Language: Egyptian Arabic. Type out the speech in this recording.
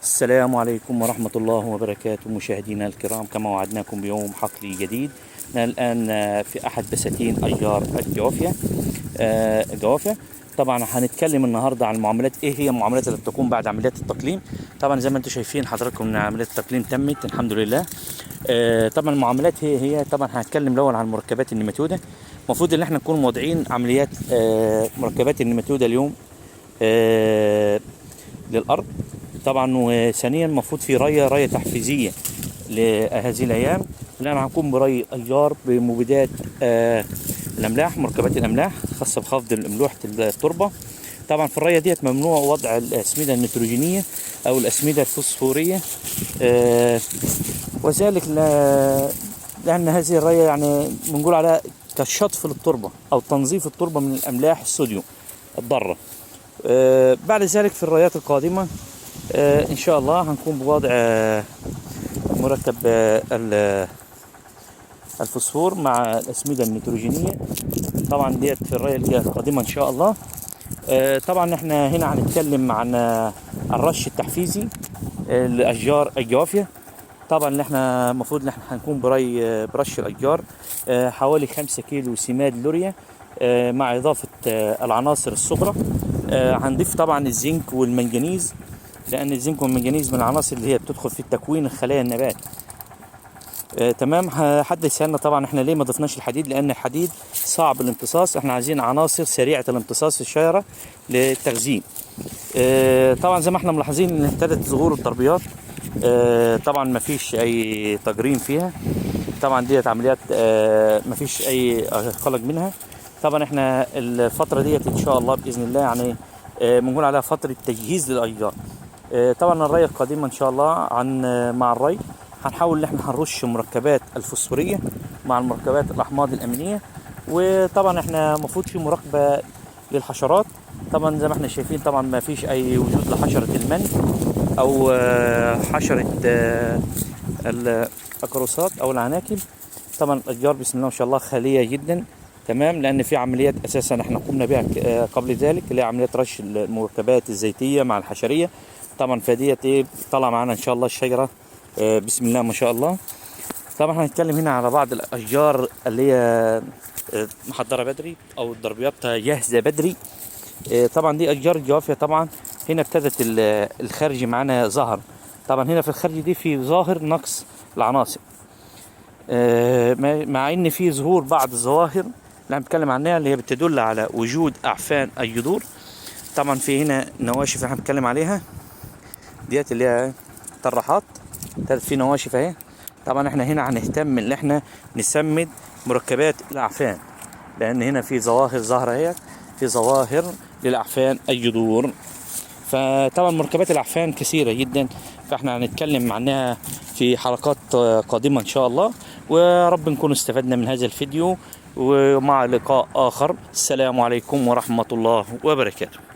السلام عليكم ورحمة الله وبركاته مشاهدينا الكرام، كما وعدناكم بيوم حقلي جديد. نحن الآن في أحد بساتين أشجار الجوافيا الجوافة. طبعا هنتكلم النهاردة عن المعاملات، إيه هي المعاملات اللي بتقوم بعد عمليات التقليم. طبعا زي ما انتم شايفين حضراتكم ان عملية التقليم تمت الحمد لله. طبعا المعاملات هي طبعا هنتكلم الأول عن مركبات النيماتودا. المفروض ان احنا نكون واضعين عمليات مركبات النيماتودا اليوم للأرض. طبعا وثانيا المفروض في ري تحفيزيه لهذه الايام، اللي انا هقوم بري الاشجار بمبيدات الاملاح، مركبات الاملاح خاصة بخفض ملوحه التربة. طبعا في الريه ديت ممنوع وضع الاسمده النيتروجينيه او الاسمده الفوسفوريه، وذلك لان هذه الريه يعني بنقول عليها كشطف للتربه او تنظيف التربة من الاملاح الصوديوم الضارة. بعد ذلك في الريات القادمة ان شاء الله هنقوم بوضع مركب الفوسفور مع الاسمده النيتروجينيه. طبعا ديت في الريه القادمة ان شاء الله. طبعا احنا هنا هنتكلم عن الرش التحفيزي لاشجار الجوافيه. طبعا اللي احنا المفروض ان احنا هنقوم بري برش الاشجار حوالي 5 كيلو سماد لوريا مع اضافه العناصر الصغرى. هنضيف طبعا الزنك والمنجنيز، لان الزنك والمنجنيز من العناصر اللي هي بتدخل في تكوين خلايا النبات. تمام. حد يسالنا طبعا احنا ليه ما ضفناش الحديد؟ لان الحديد صعب الامتصاص، احنا عايزين عناصر سريعة الامتصاص في الشجرة للتخزين. طبعا زي ما احنا ملاحظين ان ابتدت ظهور التربيات، طبعا ما فيش اي تجريم فيها، طبعا ديت عمليات ما فيش اي قلق منها. طبعا احنا الفترة ديت ان شاء الله باذن الله يعني بنقول عليها فترة تجهيز للاشجار. طبعا الري القادمة ان شاء الله عن مع الري هنحاول ان احنا هنرش مركبات الفوسفوريه مع المركبات الاحماض الامينية. وطبعا احنا المفروض في مراقبة للحشرات. طبعا زي ما احنا شايفين طبعا ما فيش اي وجود لحشره المن او حشرة الاكروسات او العناكب. طبعا الاشجار بسم الله ما شاء الله خالية جدا، تمام، لان في عمليات اساسا احنا قمنا بها قبل ذلك، اللي هي عمليات رش المركبات الزيتيه مع الحشريه. طبعا فديت ايه طلع معانا ان شاء الله الشجرة بسم الله ما شاء الله. طبعا هنتكلم هنا على بعض الاشجار اللي هي محضرة بدري او الضربيات جاهزة بدري. طبعا دي اشجار الجوافيه. طبعا هنا ابتدت الخرج معانا ظهر. طبعا هنا في الخرج دي في ظاهر نقص العناصر، مع ان في ظهور بعض الظواهر اللي هنتكلم عنها اللي هي بتدل على وجود اعفان الجذور. طبعا في هنا نواشف احنا بنتكلم عليها ديت اللي هي طرحات، ابتدت في نواشف اهي. طبعا احنا هنا هنهتم ان احنا نسمد مركبات الاعفان، لان هنا في ظواهر ظاهره اهي، في ظواهر للاعفان الجذور. فطبعا مركبات الاعفان كثيرة جدا، فاحنا هنتكلم عنها في حلقات قادمة ان شاء الله. ورب نكون استفدنا من هذا الفيديو، ومع لقاء اخر. السلام عليكم ورحمة الله وبركاته.